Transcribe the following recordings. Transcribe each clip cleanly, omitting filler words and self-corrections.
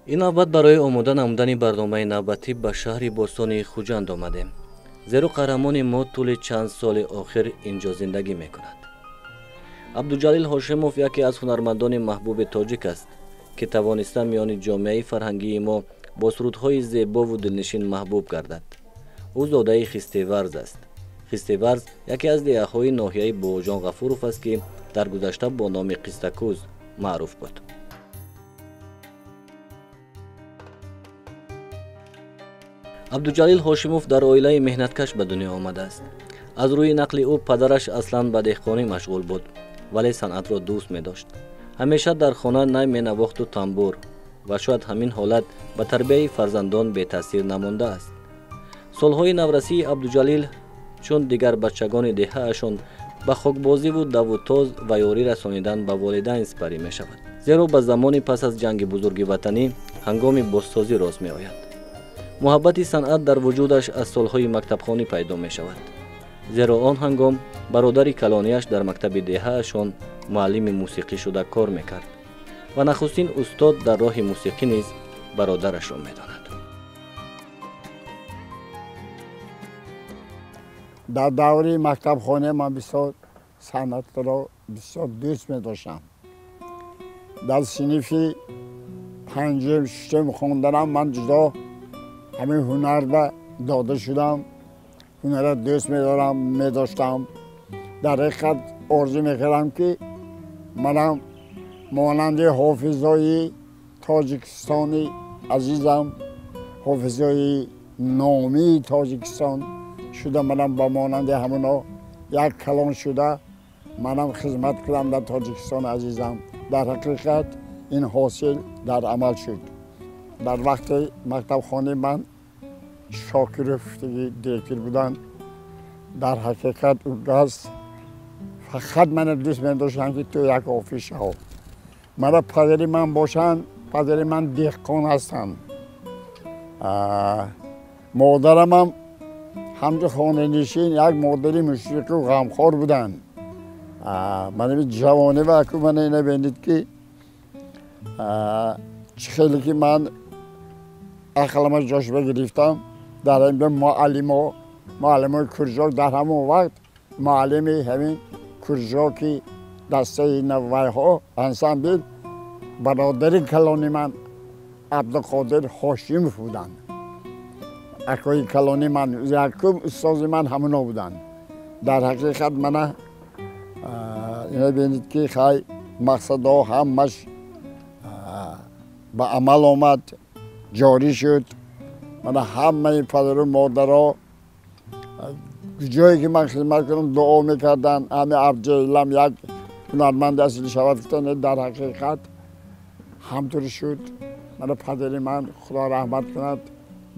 Ин навбат барои омода намудани барномаи навбатӣ ба шаҳри бостонии Хуҷанд омадем, зеро қаҳрамони мо тӯли чанд соли охир ин ҷо зиндагӣ мекунад. Абдуҷалил Ҳошимов яке аз ҳунармандони маҳбуби тоҷик аст, ки тавониста миёни ҷомеаи фарҳангии мо бо сурудҳои зебову дилнишин маҳбуб гардад. Ӯ зодаи Хистеварз аст. Хистеварз яке аз деҳаҳои ноҳияи Бобоҷон Ғафуров аст, ки дар гузашта бо номи Қистакӯз маъруф буд. Абдуҷалил Ҳошимов дар оилаи меҳнаткаш ба дунё омадааст. Аз рӯи нақли ӯ падараш аслан ба деҳқонӣ машғул буд, вале санъатро дӯст медошт. Ҳамеша дар хона най менавохту тамбур, ва шояд ҳамин ҳолат ба тарбияи фарзандон бетаъсир намондааст. Солҳои наврасии Абдуҷалил чун дигар бачагони деҳаашон ба хокбозиву давутоз ва ёрӣ расонидан ба волидайн сипарӣ мешавад, зеро ба замони пас аз ҷанги бузурги ватанӣ ҳангоми бозсозӣ рост меояд. Муҳаббати санъат дар вуҷудаш аз солҳои мактабхонӣ пайдо мешавад, зеро он ҳангом бародари калонияш дар мактаби деҳаашон муаллими мусиқӣ шуда кор мекард ва нахустин устод дар роҳи мусиқӣ низ бародарашро медонад. Дар даври мактабхона ман бисёр санъатро бисёр дӯст медоштам. Дар синфи панҷум, шашум хонданам ман ҷудо ҳамин ҳунар ба дода шудам. Ҳунарро дӯст медорам, медоштам. Дар ҳақиқат орзу мекардам, ки манам монанди ҳофизои Тоҷикистони азизам, ҳофизои номии Тоҷикистон шуда, манам ба монанди ҳамоно як калон шуда манам хизмат кунам дар Тоҷикистони азизам. Дар ҳақиқат ин ҳосил дар амал шуд. Дар вақти мактабхонаи ман Шокиров директор буданд. Дар ҳақиқат ӯ газ фақат мана дӯст медоштанд, ки ту як ҳофиз шав. Мана падари ман бошанд, падари ман деҳқон ҳастанд. Модарамам ҳамчун хонанишин як модари мушфиқу ғамхор буданд. Мана ҷавонӣ ва аку мана ина бинед, ки чӣ хеле ки ман ақлама ҷошба гирифтам. Дар ҳамин муаллимо, муаллимои куржок дар ҳамон вақт муаллими ҳамин куржоки дастаи навайҳо ансамбл бародари калони ман Абдуқодир Ҳошимов буданд. Акои калони ман, якум устози ман ҳамоно буданд. Дар ҳақиқат мана ина бинед, ки хай мақсадҳо ҳамаш ба амал омад, ҷорӣ шуд. Мана ҳамаи падару модаро ҷое ки ман хизмат кунам дуо мекарданд. Ҳами Абдуҷалилам як ҳунарманди асил шавад гуфтанд. Дар ҳақиқат ҳамтур шуд. Мана падари ман, Худо раҳмат кунад,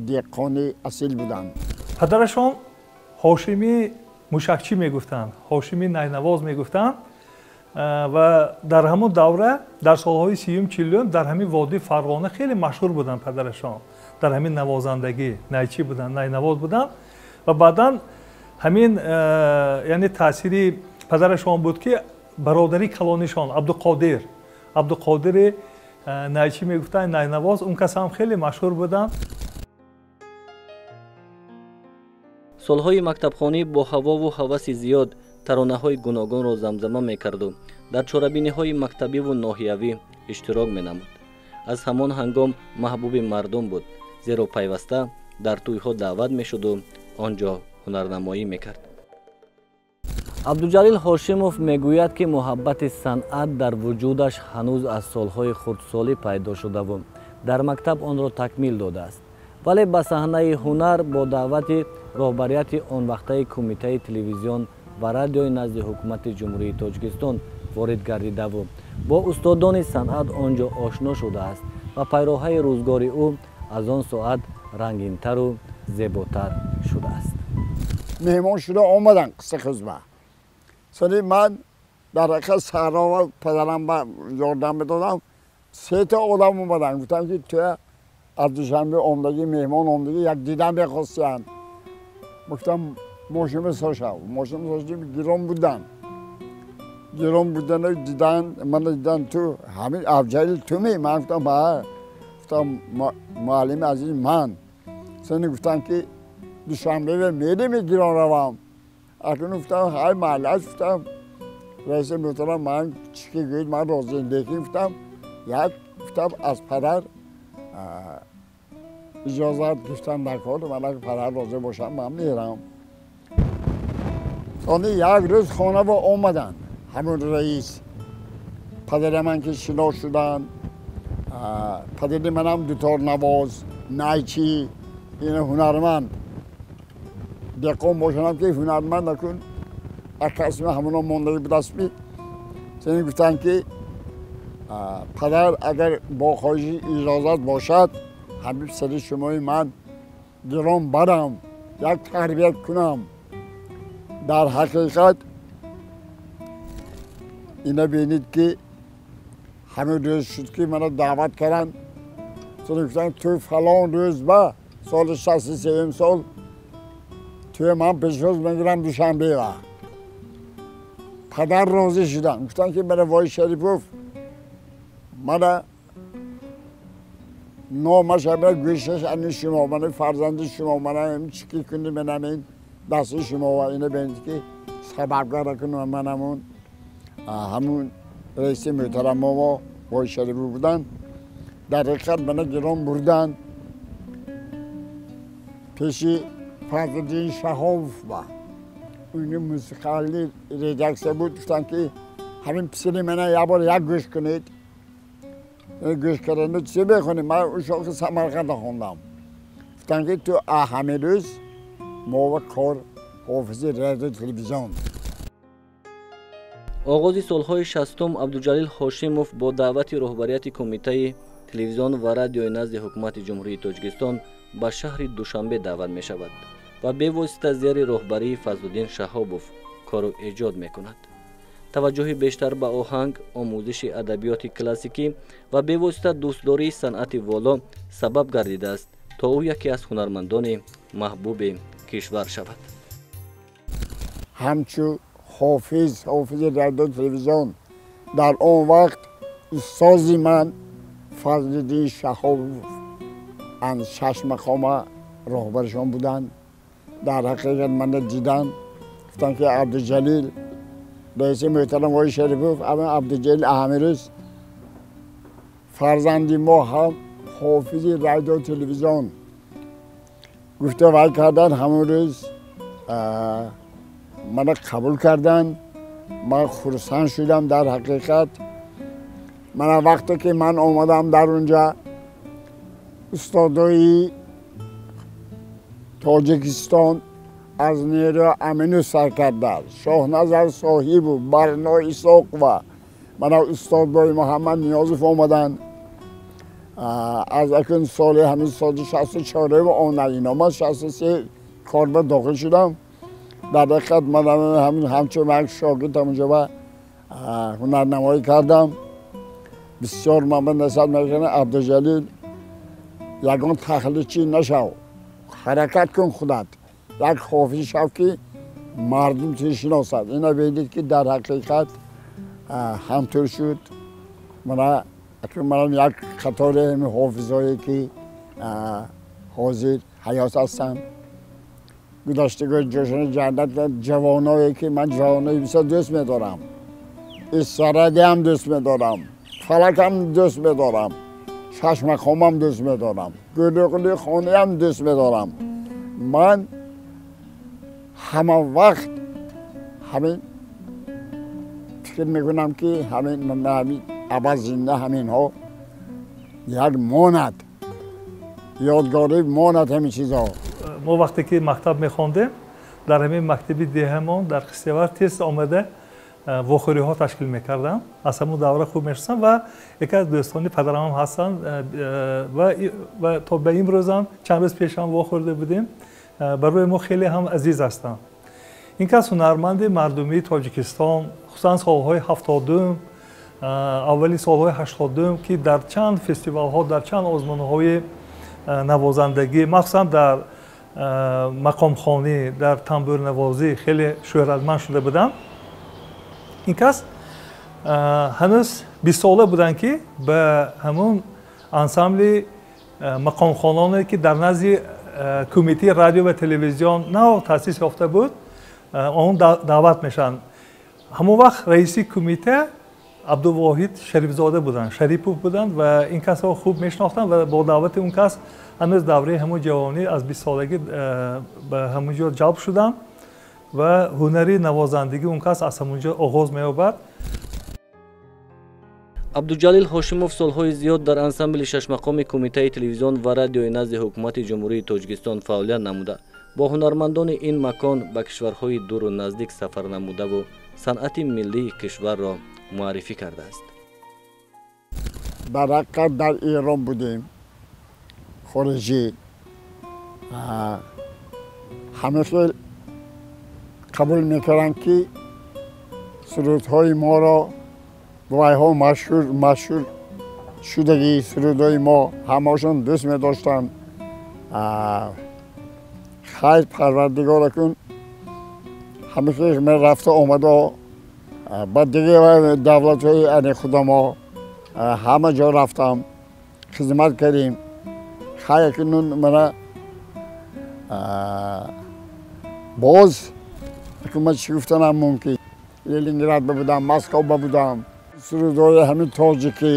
деҳқони асил буданд. Падарашон Ҳошими мушакчӣ мегуфтанд, Ҳошими найнавоз мегуфтанд ва дар ҳамон давра дар солҳои сиюм чилум дар ҳамин водии Фарғона хеле машҳур буданд падарашон. Дар ҳамин навозандагӣ найчӣ буданд, найнавоз буданд ва баъдан ҳамин яъне таъсири падарашон буд, ки бародари калонишон Абдуқодир, Абдуқодири найчӣ мегуфтанд, найнавоз, он кас ҳам хеле машҳур буданд. Солҳои мактабхонӣ бо ҳавову ҳаваси зиёд таронаҳои гуногунро замзама мекарду дар чорабиниҳои мактабиву ноҳиявӣ иштирок менамуд. Аз ҳамон ҳангом маҳбуби мардум буд, зеро пайваста дар тӯйҳо даъват мешуду он ҷо ҳунарнамоӣ мекард. Абдуҷалил Ҳошимов мегӯяд, ки муҳаббати санъат дар вуҷудаш ҳанӯз аз солҳои хурдсолӣ пайдо шудаву дар мактаб онро такмил додааст, вале ба саҳнаи ҳунар бо даъвати роҳбарияти он вақтаи Кумитаи телевизион ва радиои назди ҳукумати Ҷумҳурии Тоҷикистон ворид гардидаву бо устодони санъат он ҷо ошно шудааст ва пайроҳаи рӯзгори ӯ аз он соат рангинтару зеботар шудааст. Меҳмон шуда омаданд Қиссахӯзба. Сони ман дар ҳақиқат саҳро падарам ба ёрдам медодам. Сета одам омаданд, гуфтам, ки ту аз Душанбе омдагӣ, меҳмон омдагӣ, як дидан мехостиянд. Гуфтам, мошина сошав. Мошина сошидим, гирон буданд. Гирон будану дидан, мана дидан, ту ҳамин Абҷалил ту ми? Ман гуфтам, ҳа. Гуфтам, муаллими азиз, ман. Сени гуфтам ки Душанбе мерем, гирон равам. Акнун гуфтам, ҳай, маълаш, гуфтам, раиси муҳтарам, ман чӣ ки гӯед, ман розием, лекин гуфтам, як, гуфтам, аз падар иҷозат гирифтан дар кор. Ман агар падар розӣ бошам, ман мерам. Сони як рӯз хона ба омаданд ҳамун раис, падари ман ки шинос шуданд. Падари манам дуторнавоз, найчи, ина ҳунарманд, деҳқон бошанам ки ҳунарманд, акун акасми ҳамуно мондагӣ будастми. Сени гуфтанд ки падар, агар бо хоҳиши иҷозат бошад, ҳамин писари шумои ман гирон барам, як тарбият кунам. Дар ҳақиқат, ина бинед ки ҳамин рӯз шуд ки мана даъват карданд. Сони гуфтанд, ту фалон рӯз ба соли 63-юм сол туя ман пешвоз мегирам Душанбева. Падар розӣ шуданд, гуфтанд ки мана Воҳид Шарипов мана номаш мана гӯшаш ани шумо, мана фарзанди шумо, мана чӣ ки куни, манамин дасти шумо. Ва ина бинед ки сабабгар кун манамун ҳамун раиси муҳтараммо Воҳид Шарипов буданд. Дар ҳақиқат, мана гирон бурданд пеши Фазлиддин Шаҳобов ба уни мусиқали редаксия буд. Гуфтанд ки ҳамин писари мана як бор як гӯш кунед. Гӯш карданду чӣ мехонем? Ман ушоқи Самарқанда хондам. Гуфтанд ки ту ҳамин рӯз мо кор ҳофизи радио телевизион. Оғози солҳои 60-ум Абдуҷалил Ҳошимов бо даъвати роҳбарияти Кумитаи телевизион ва радиои назди Ҳукумати Ҷумҳурии Тоҷикистон ба шаҳри Душанбе даъват мешавад ва бевосита зери роҳбарии Фазлуддин Шаҳобов кору эҷод мекунад. Таваҷҷӯҳи бештар ба оҳанг, омӯзиши адабиёти классикӣ ва бевосита дӯстдории санъати воло сабаб гардидааст, то ӯ яке аз ҳунармандони маҳбуби кишвар шавад. Ҳамчу ҳофиз, ҳофизи радио телевизион, дар он вақт устози ман Фазлиддин Шаҳобов ан шашмақома роҳбарашон буданд. Дар ҳақиқат, мана диданд, гуфтанд ки Абдуҷалил, раиси муҳтарам Воҳид Шарипов, ама Абдуҷалил ҳамин фарзанди мо ҳам ҳофизи радио телевизион гуфта вай карданд. Ҳамон рӯз мана қабул карданд, ман хурсанд шудам. Дар ҳақиқат, мана вақте ки ман омадам, дар унҷа устодои Тоҷикистон аз Неро Амину сар карда, Шоҳназар Соҳибу, Барно Исоқова, мана устодбои Муҳаммад Ниёзов омаданд. Аз акун соли ҳамин соли 64-ум омад ино, ман 63 кор ба дохил шудам. Дар ҳақиқат, ман ҳамин ҳамчун як шогирд ҳамунҷо ба ҳунарнамоӣ кардам. Бисёр ман ба насиҳат мекардам: Абдуҷалил, ягон тақлидчӣ нашав, ҳаракат кун, худат як ҳофиз шав ки мардум туро шиносад. Ина бинед ки дар ҳақиқат ҳамтур шуд. Мана манам як қатори ҳамин ҳофизое ки ҳозир ҳаёт ҳастанд, гузаштагони ҷошона ҷаннат. Ҷавоное ки ман ҷавонои бисёр дӯст медорам, эстрадиам дӯст медорам, фалакам дӯст медорам, шашмақомам дӯст медорам, Гулуғли хонаам дӯст медорам. Ман ҳама вақт ҳамин фикр мекунам ки ҳамин абад зинда ҳаминҳо як монад, ёдгорӣ монад ҳамин чизҳо. Мо вақте ки мактаб мехондем, дар ҳамин мактаби деҳамон дар Қистевар тез омада вохӯриҳо ташкил мекардам. Аз ҳамун давра хуб мешиносам ва яке аз дӯстони падарамам ҳастанд ва то ба имрӯзам, чанд рӯз пешам вохӯрда будем, барои мо хеле ҳам азиз ҳастанд. Ин кас ҳунарманди мардумии Тоҷикистон, хусусан солҳои 70-ум, аввали солҳои 80-ум, ки дар чанд фестивалҳо, дар чанд озмунҳои навозандагӣ, махсусан дар мақомхонӣ, дар тамбурнавозӣ хеле шӯҳратманд шуда буданд. Ин кас ҳанӯз 20-сола буданд, ки ба ҳамун ансамбли Мақомхононе, ки дар назди Кумитаи радио ва телевизион нав таъсис ёфта буд, он даъват мешаванд. Ҳамон вақт раиси кумита Абдувоҳид Шарифзода буданд, Шарипов буданд ва ин касро хуб мешинохтанд ва бо даъвати он кас ҳанӯз давраи ҳамон ҷавонӣ аз 20-солагӣ ба ҳамон ҷо ҷалб шудам ва ҳунари навозандагии он кас аз ҳамон ҷо оғоз меёбад. Абдуҷалил Ҳошимов солҳои зиёд дар ансамбли шашмақоми Кумитаи телевизион ва радиои назди Ҳукумати Ҷумҳурии Тоҷикистон фаъолият намуда, бо ҳунармандони ин макон ба кишварҳои дуру наздик сафар намудаву санъати миллии кишварро муаррифӣ кардааст. Дар ҳақиқат дар Эрон будем, хориҷӣ ҳама хел қабул мекарданд, ки сурудҳои моро вайҳо машҳур шудагӣ сурудҳои мо ҳамаашон дӯст медоштанд. Хайр, Парвардигора кун, ҳама хел ман рафта омада ба дигар давлатҳои ани худамо ҳама ҷо рафтам, хизмат кардем. Хайр, акнун мана боз ман чӣ гуфтанам мумкин, Ленинград будам, Москва будам, сурудҳои ҳамин тоҷикӣ,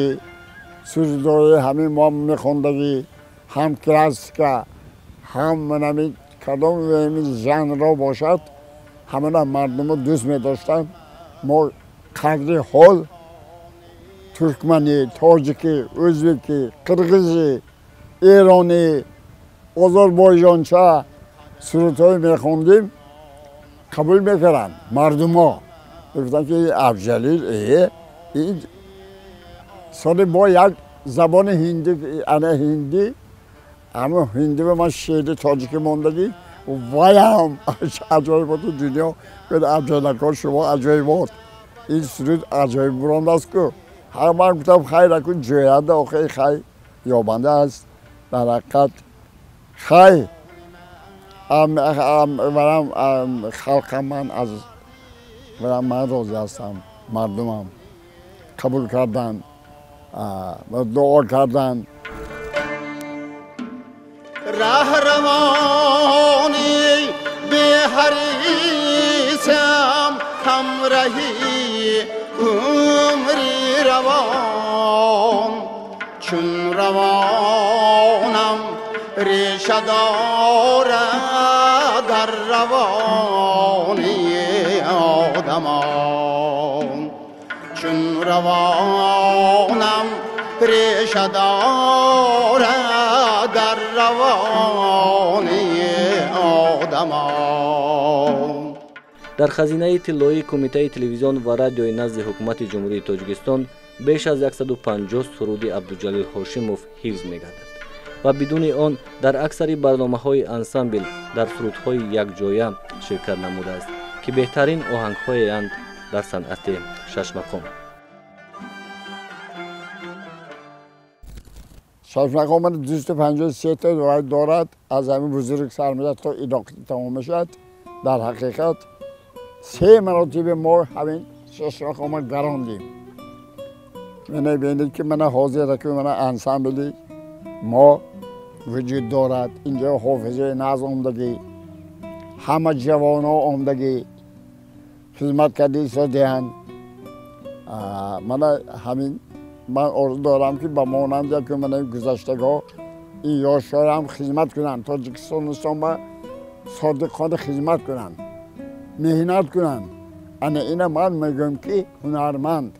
сурудҳои ҳамин мо мехондагӣ, ҳам классика, ҳам ҳамин кадом жанрро бошад, ҳамана мардумо дӯст медоштанд. Мо қадри ҳол туркманӣ, тоҷикӣ, ӯзбекӣ, қирғизӣ, эронӣ, озарбойҷонча сурудҳое мехондем, қабул мекарданд мардумо. Мегуфтанд, ки Абдуҷалил соли бо як забони ҳиндӣ, ана ҳиндӣ, ҳамон ҳиндӣ ба ман шеъри тоҷикӣ мондагӣ, ваям аҷоиботи дунё. Абдуҷалилакор, шумо аҷоибот, ин суруд аҷоиб бурондааст ку. Ҳар ман гуфтам, хайр, акун ҷӯянда охир хай ёбанда аст. Дар ҳақиқат хай варам халқам, ман аз варам ман розӣ ҳастам, мардумам қабул карданд ва дуо карданд. Раҳравони беҳарисам, ҳамраҳи умри равон, чун равонам реша дорад дар равони одамон, чун равонам реша дорад дар равони одамон. Дар хазинаи тиллоии Кумитаи телевизион ва радиои назди Ҳукумати Ҷумҳурии Тоҷикистон беш аз 150 суруди Абдуҷалил Ҳошимов ҳифз мегардад ва бидуни он дар аксари барномаҳои ансамбл дар сурудҳои якҷоя ширкат намудааст, ки беҳтарин оҳангҳоянд дар санъати шашмақом. Шашмақом 253 та ривоят дорад, аз ҳамин бузург сар мешавад то идоқи тамом мешавад. Дар ҳақиқат се маротиба мо ҳамин шашмақома гарондем. Мана бинед, ки мана ҳозир ки мана ансамбли мо вуҷуд дорад. Инҷо ҳофизаи нағз омдагӣ, ҳама ҷавонҳо омдагӣ, хизмат карда истодиҳанд. Мана ҳамин ман орзу дорам, ки ба монанди ки мана гузаштагоҳ ин ёшҳоям хизмат кунанд, Тоҷикистонистон ба содиқона хизмат кунанд, меҳнат кунанд. Ана ина ман мегӯям, ки ҳунарманд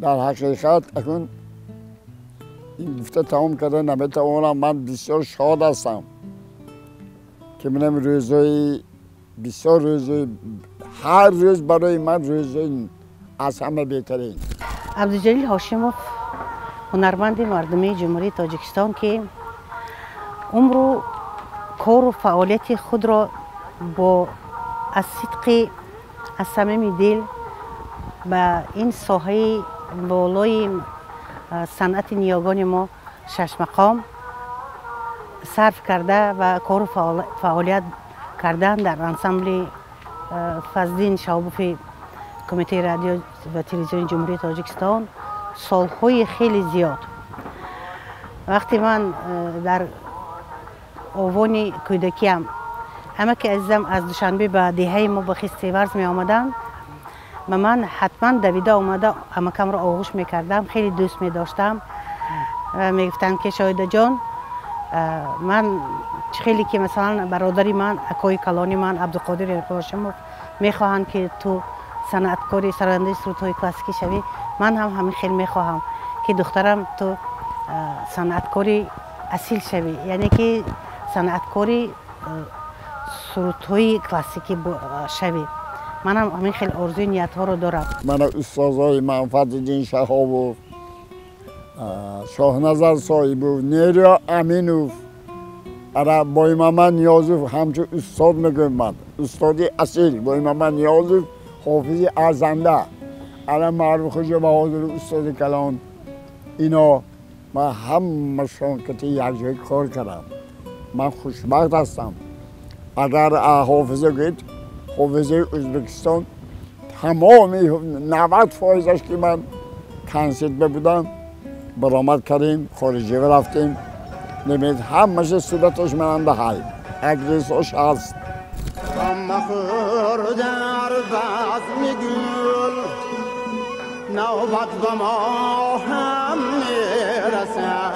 дар ҳақиқат акун ин гуфта тамом карда наметавонам. Ман бисёр шод ҳастам, ки манам рӯзҳои бисёр, рӯзҳои ҳар рӯз барои ман рӯзҳои аз ҳама беҳтарин. Абдуҷалил Ҳошимов, ҳунарманди мардумии Ҷумҳурии Тоҷикистон, ки умру кору фаъолияти худро бо аз сидқи аз самими дил ба ин соҳаи болои санъати ниёгони мо шашмақом сарф карда ва кору фаъолият кардан дар ансамбли Фазлиддин Шаҳобови Кумитаи радио ва телевизиони Ҷумҳурии Тоҷикистон солҳои хеле зиёд. Вақте ман дар овони кӯдакиам ҳамаки азизам аз Душанбе ба деҳаи мо ба Хистеварз меомаданд, ба ман ҳатман давида омада амакамро оғӯш мекардам, хеле дӯст медоштам. Мегуфтанд ки Шоҳидаҷон, ман хеле ки масалан бародари ман, акои калони ман Абдуқодир Ҳошимов мехоҳанд ки ту санъаткори сарояндаи сурудҳои классикӣ шавӣ, ман ҳам ҳамин хел мехоҳам ки духтарам ту санъаткори асил шавӣ, яъне ки санъаткори сурудҳои классикӣ шавӣ. Манам ҳамин хел орзуи ниятҳоро дорам. Мана устозои ман Фазлиддин Шаҳобов, Шоҳназар Соҳибов, Нериё Аминов, ара Боймамад Ниёзов ҳамчун устод мегӯям ман, устоди асил Боймамад Ниёзов, ҳофизи арзанда, ара Маъруф Хоҷа Баҳодуров устоди калон. Ино ман ҳамашон кати якҷоя кор кардам. Ман хушбахт ҳастам. Агар ҳофиза гӯед, ҳофизаи Ӯзбекистон тамоми 90%-аш ки ман консерт бабудам, баромад кардем, хориҷиа рафтем. Намед ҳамаша сураташ мананда ҳай, адресош ҳаст. Махӯр дар базми гул, навбат ба мо ҳам мерасад.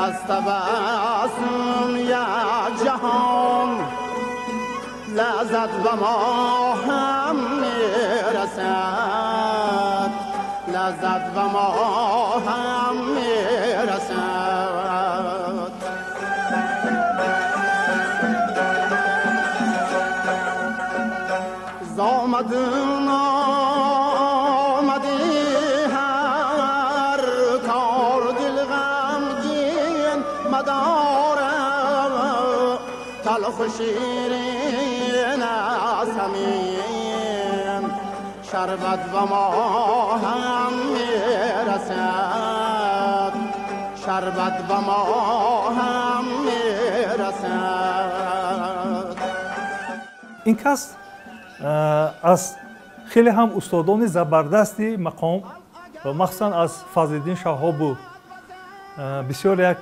Аз табассум як ҷаҳон лаззат ба мо ҳам мерасад, лаззат ба мо ҳам мерасад. Зомадун омади ҳар кор дил ғамгин мадорам, талху ширин аз ҳамин шарбат ба мо ҳам мерасад, шарбат ба мо ҳам мерасад. Ин кас аз хеле ҳам устодони забардасти мақом, махсусан аз Фазлиддин Шаҳобов бисёр як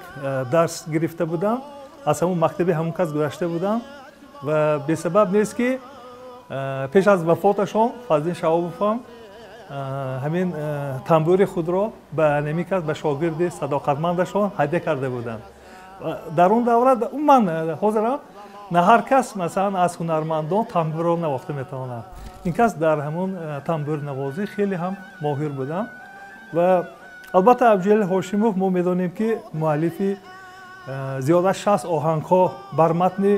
дарс гирифта будам, аз ҳамун мактаби ҳамун кас гузашта будам ва бесабаб нест ки пеш аз вафоташон Фазлиддин Шаҳобов ҳам ҳамин тамбури худро ба ҳамин кас, ба шогирди садоқатмандашон ҳадя карда буданд. Дар он давра умуман ҳозирам на ҳар кас масалан аз ҳунармандон тамбурро навохта метавонад. Ин кас дар ҳамун тамбурнавозӣ хеле ҳам моҳир буданд ва албатта Абдуҷалил Ҳошимов мо медонем ки муаллифи зиёда аз 60 оҳангҳо бар матни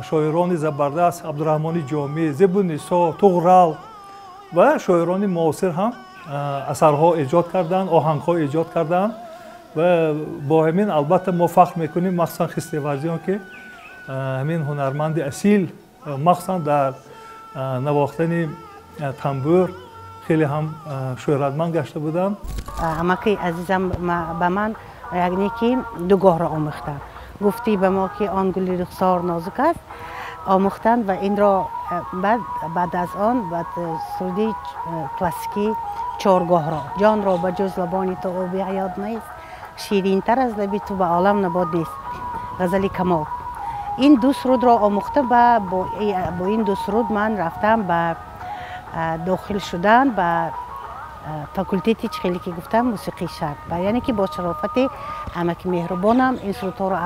шоирони забардаст Абдураҳмони Ҷомӣ, Зебуннисо, Туғрал ва шоирони муосир ҳам асарҳо эҷод карданд, оҳангҳо эҷод карданд ва бо ҳамин албатта мо фахр мекунем, махсусан хистеварзиён, ки ҳамин ҳунарманди асил махсусан дар навохтани тамбур хеле ҳам шӯҳратманд гашта буданд. Амаки азизам ба ман яъне ки ду гоҳро омӯхтанд. Гуфтӣ ба мо ки он гули рухсор нозук аст, омӯхтанд ва инро баъд аз он баъд суруди классикӣ чоргоҳро ҷонро ба ҷуз лабони ту оби ҳаёт нест, ширинтар аз лаби ту ба олам набот нест, ғазали Камол. Ин ду сурудро омӯхта бо ин ду суруд ман рафтам ба дохил шудан ба факултети чӣ ки гуфтам мусиқии шарқ, яъне ки бо шарофати амаки меҳрубонам ин сурудҳоро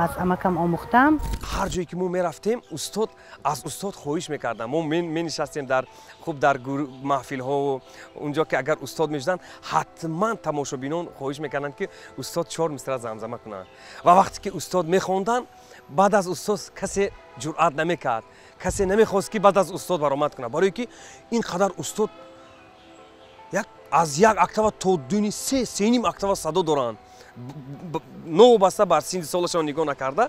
аз амакам омӯхтам. Ҳар ҷое ки мо мерафтем, устод аз устод хоҳиш мекардам. Мо менишастем дар хуб дар маҳфилҳо, унҷо ки агар устод мешуданд, ҳатман тамошобинон хоҳиш мекарданд ки устод 4 мисра замзама кунанд. Ва вақте ки устод мехонданд, баъд аз устод касе ҷуръат намекард, касе намехост ки баъд аз устод баромад кунад, барои ки ин қадар устод аз як октава то дуни се, сеним октава садо доранд. Новобаста бар синни солашон нигоҳ накарда,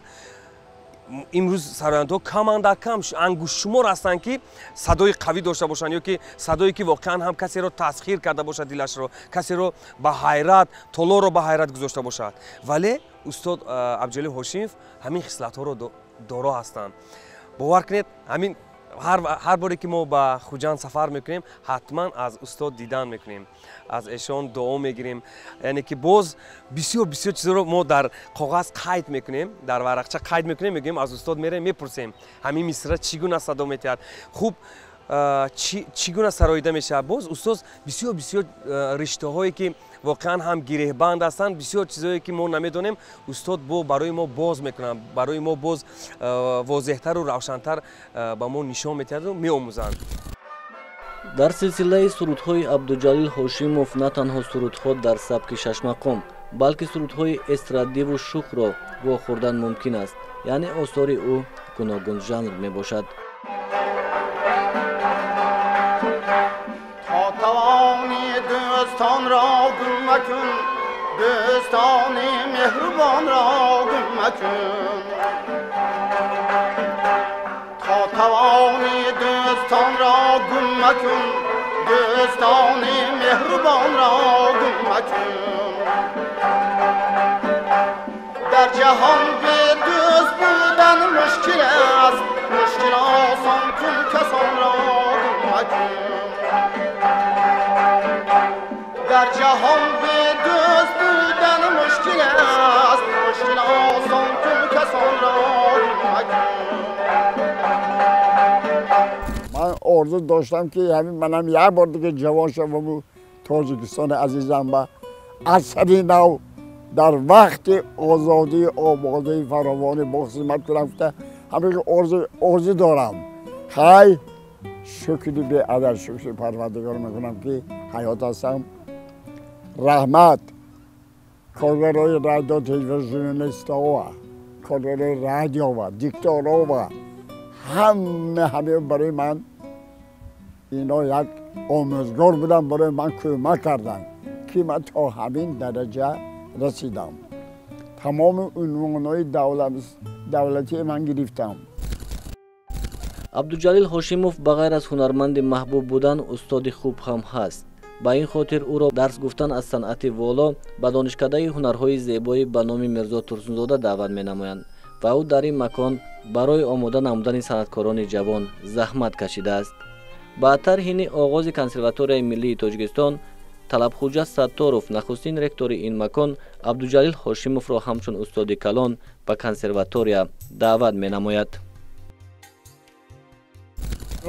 имрӯз сарояндаҳо каманда кам ангуштшумор ҳастанд ки садои қавӣ дошта бошанд ё ки садое ки воқеан ҳам касеро тасхир карда бошад, дилашро касеро ба ҳайрат, толорро ба ҳайрат гузошта бошад. Вале устод Абдуҷалил Ҳошимов ҳамин хислатҳоро доро ҳастанд. Бовар кунед, ҳамин Ҳар боре ки мо ба Хуҷанд сафар мекунем, ҳатман аз устод дидан мекунем, аз эшон дуо мегирем. Яъне ки боз бисёр бисёр чизоро мо дар коғаз қайд мекунем, дар варақча қайд мекунем, мегӯем аз устод мерем, мепурсем, ҳамин мисра чӣ гуна садо метиҳад, хуб чӣ гуна сароида мешавад. Боз устоз бисёр бисёр риштаҳое ки воқеан ҳам гиреҳбанд ҳастанд, бисёр чизҳое ки мо намедонем, устод бо барои мо боз мекунанд, барои мо боз возеҳтару равшантар ба мо нишон метиҳаду меомӯзанд. Дар силсилаи сурудҳои Абдуҷалил Ҳошимов на танҳо сурудҳо дар сабки шашмақом, балки сурудҳои эстрадиву шухро вохӯрдан мумкин аст, яъне осори ӯ гуногунжанр мебошад. Дӯстонро гум макун, дӯстони меҳрубонро гум макун. То тавони дӯстонро гум макун, дӯстони меҳрубонро гум макун. Дар ҷаҳон бе дӯст будан мушкил аст, мушкил осон кун, касонро гум макун. Дар ҷаҳон бе дӯст будан мушкил аст, мушкил осон кун, касонро гум макун. Ман орзу доштам ки ҳамин манам як бор дига ҷавон шаваму Тоҷикистони азизам ба асари нав дар вақти озодии ободии фаровонӣ бо хизмат кунам гуфта ҳамин орзу дорам. Хай, шукри беадад, шукри Парвардигор мекунам ки ҳаёт ҳастам. Раҳмат коргарои радио, телевизионистова, коргарои радиова, дикторова, ҳама ҳама барои ман ино як омӯзгор буданд, барои ман кӯмак карданд ки ман то ҳамин дараҷа расидам. Тамоми унвонҳои давлатии ман гирифтам. Абдуҷалил Ҳошимов ба ғайр аз ҳунарманди маҳбуб будан, устоди хуб ҳам ҳаст. Ба ин хотир ӯро дарс гуфтан аз санъати воло ба Донишкадаи ҳунарҳои зебоӣ ба номи Мирзо Турсунзода даъват менамоянд ва ӯ дар ин макон барои омода намудани санъаткорони ҷавон заҳмат кашидааст. Баъдтар ҳини оғози Консерваторияи миллии Тоҷикистон Талабхуҷа Сатторов, нахустин ректори ин макон, Абдуҷалил Ҳошимовро ҳамчун устоди калон ба консерватория даъват менамояд.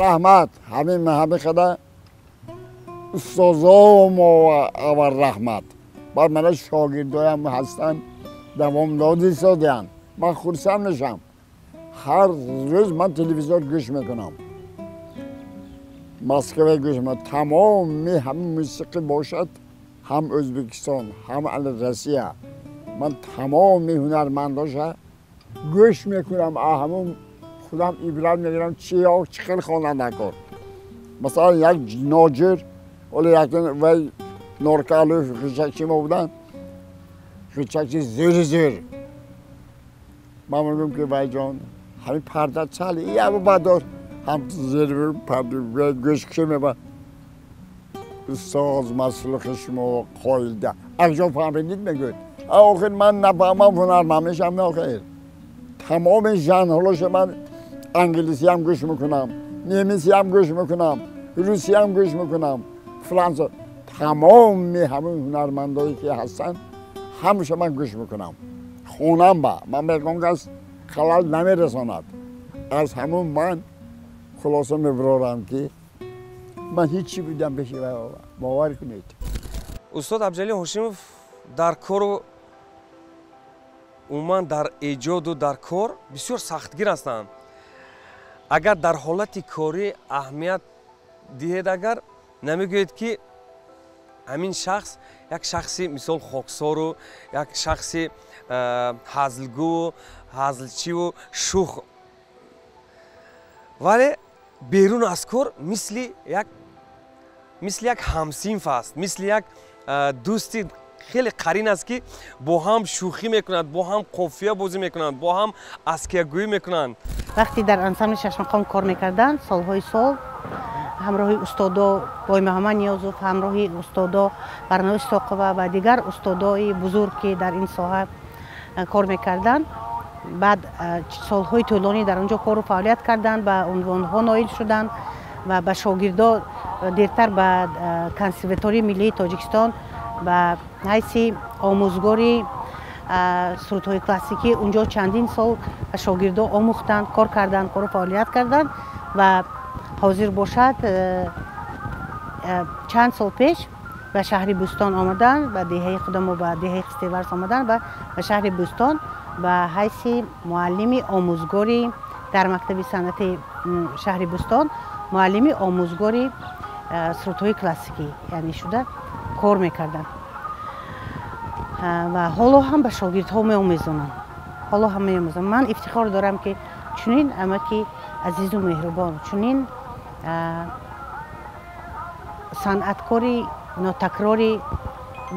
Раҳмат ҳамин ҳамин қадар устозомо аввал раҳмат. Баъд мана шогирдоям ҳастанд, давом додисодианд. Ман хурсанд мешавам. Ҳар рӯз ман телевизор гӯш мекунам, Москва гӯш мекунам. Тамоми ҳамин мусиқӣ бошад, ҳам Ӯзбекистон, ҳам Россия, ман тамоми ҳунармандоша гӯш мекунам, ҳамун худам ибрат мегирам, чиё чӣ хел хонанда кор. Масалан, як ноҷир, оле як вай Норкалов хишакчи мо буданд, хишакчи зӯри зӯр. Ман мегӯям ки вай ҷон, ҳамин парда чали, ябу бадор, ҳам зер парда гӯш куши меба. Устоз, маслихи шумо қоида. Акҷо фаҳмидид мегӯяд. Охир ман нафаҳмам, ҳунарманд мешам, охир. Тамоми жанрҳоша ман англисиам гӯш мекунам, немисиам гӯш мекунам, русиам гӯш мекунам, франса. Тамоми ҳамин ҳунармандое ки ҳастанд, ҳамаша ман гӯш мекунам. Хонам ба ман мегӯям кас халал намерасонад. Аз ҳамун ман хулоса мебарорам ки ман ҳеҷ чӣ будам пеши бовар кунед. Устод Абдуҷалил Ҳошимов дар кору умуман дар эҷоду дар кор бисёр сахтгир ҳастанд. Агар дар ҳолати корӣ аҳамият диҳед, агар намегӯед ки ҳамин шахс як шахси мисол хоксору як шахси ҳазлгӯву ҳазлчиву шух, вале берун аз кор мисли як ҳамсинф аст, мисли як дӯсти хеле қарин аст ки бо ҳам шӯхӣ мекунанд, бо ҳам қофия бозӣ мекунанд, бо ҳам аскиягӯӣ мекунанд. Вақте дар ансамбли Шашмақом кор мекарданд, солҳои сол ҳамроҳи устодо Боймуҳаммад Ниёзов, ҳамроҳи устодо Барнои Соқова ва дигар устодои бузург ки дар ин соҳа кор мекарданд, Баъд солҳои тӯлонӣ дар он ҷо кору фаъолият карданд, ба унвонҳо ноил шуданд ва ба шогирдо дертар ба Консерваторияи миллии Тоҷикистон ба ҳайси омӯзгори сурудҳои классикӣ унҷо чандин сол ба шогирдо омӯхтанд, кор карданд, кору фаъолият карданд ва ҳозир бошад чанд сол пеш ба шаҳри Бӯстон омаданд, ба деҳаи худамо, ба деҳаи Хистеварз омаданд ва ба шаҳри Бӯстон ба ҳайси муаллими омӯзгори дар мактаби санъати шаҳри Бӯстон муаллими омӯзгори сурудҳои классикӣ яъне шуда кор мекарданд ва ҳоло ҳам ба шогирдҳо меомезонанд. Ҳоло ҳам меомезонанд. Ман ифтихор дорам, ки чунин амаки азизу меҳрубон, чунин санъаткори нотакрори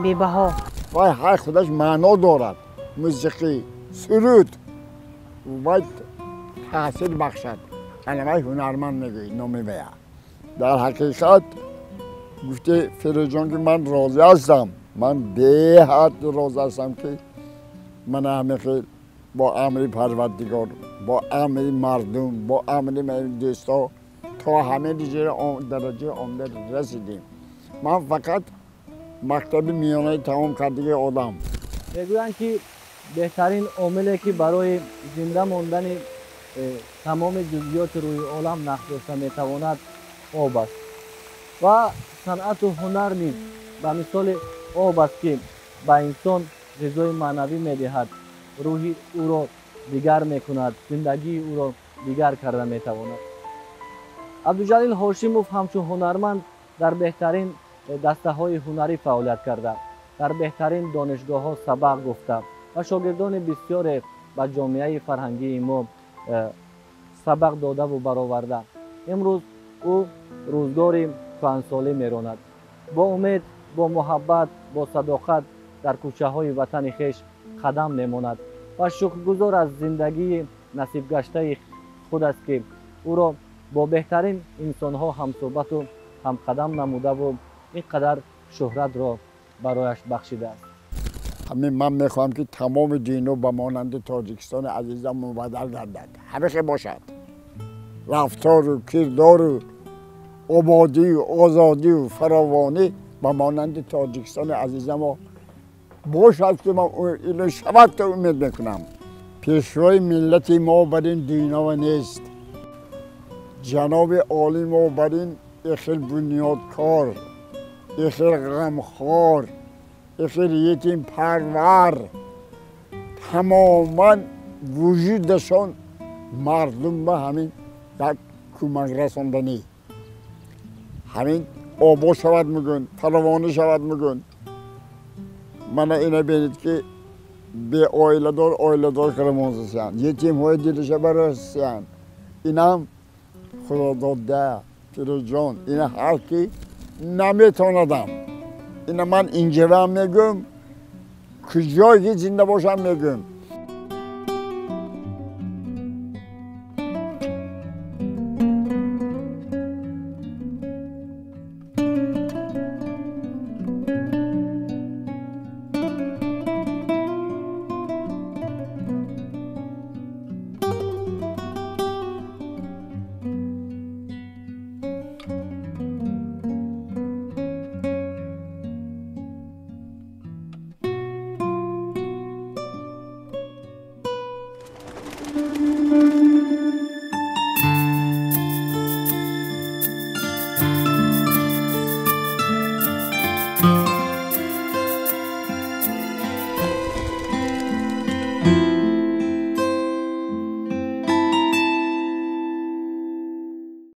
бебаҳо. Вай ҳар худаш маъно дорад. Мусиқӣ, суруд вай таъсир бахшад. Ана вай ҳунарманд мегӯяд, номи вая. Дар ҳақиқат гуфте Фирӯзҷон, ки ман розӣ ҳастам. Ман беҳад розӣ ҳастам, ки ман ҳамин хел бо амри Парвардигор, бо амри мардум, бо амри дӯстҳо то ҳамин дараҷа омада расидем. Ман фақат мактаби миёнаи тамом кардагии одам. Мегӯянд, ки беҳтарин омиле, ки барои зинда мондани тамоми ҷузъиёти рӯи олам нақш дошта метавонад, об аст. Ва санъату ҳунар низ ба мисоли об аст, ки ба инсон ғизои маънавӣ медиҳад, рӯҳи ӯро дигар мекунад, зиндагии ӯро дигар карда метавонад. Абдуҷалил Ҳошимов ҳамчун ҳунарманд дар беҳтарин дастаҳои ҳунарӣ фаъолият карда, дар беҳтарин донишгоҳҳо сабақ гуфта ва шогирдони бисёре ба ҷомеаи фарҳангии мо сабақ додаву бароварда. Имрӯз ӯ рӯзгори кӯҳансолӣ меронад. Бо умед, бо муҳаббат, бо садоқат дар кӯчаҳои ватани хеш қадам мемонад ва шукргузор аз зиндагии насибгаштаи худ аст, ки ӯро бо беҳтарин инсонҳо ҳамсӯҳбату ҳамқадам намудаву ин қадар шӯҳратро барояш бахшидааст. Ҳамин ман мехоҳам, ки тамоми дино ба монанди Тоҷикистони азизам мубаддал гардад. Ҳамихе бошад. Рафтору кирдору ободию озодию фаровонӣ ба монанди Тоҷикистони азизамо бошад, ки ман ино шавад, ки умед мекунам. Пешвои миллати мо бар ин динова нест. Ҷаноби олӣ мо бар ин ихел бунёдкор, ихел ғамхор, ихел ятимпарвар, тамоман вуҷудашон мардум ба ҳамин як кӯмак расонданӣ. Ҳамин обод шавад мегӯн, фаровонӣ шавад мегӯн. Мана ина бинед, ки беоиладор оиладор карамонсиянд, ятимҳои дилаша барасиянд. Инам Худодода, Фирӯзҷон, ина ҳар ки наметонадам. Ина ман инҷавам мегӯм, куҷое ки зинда бошам мегӯм.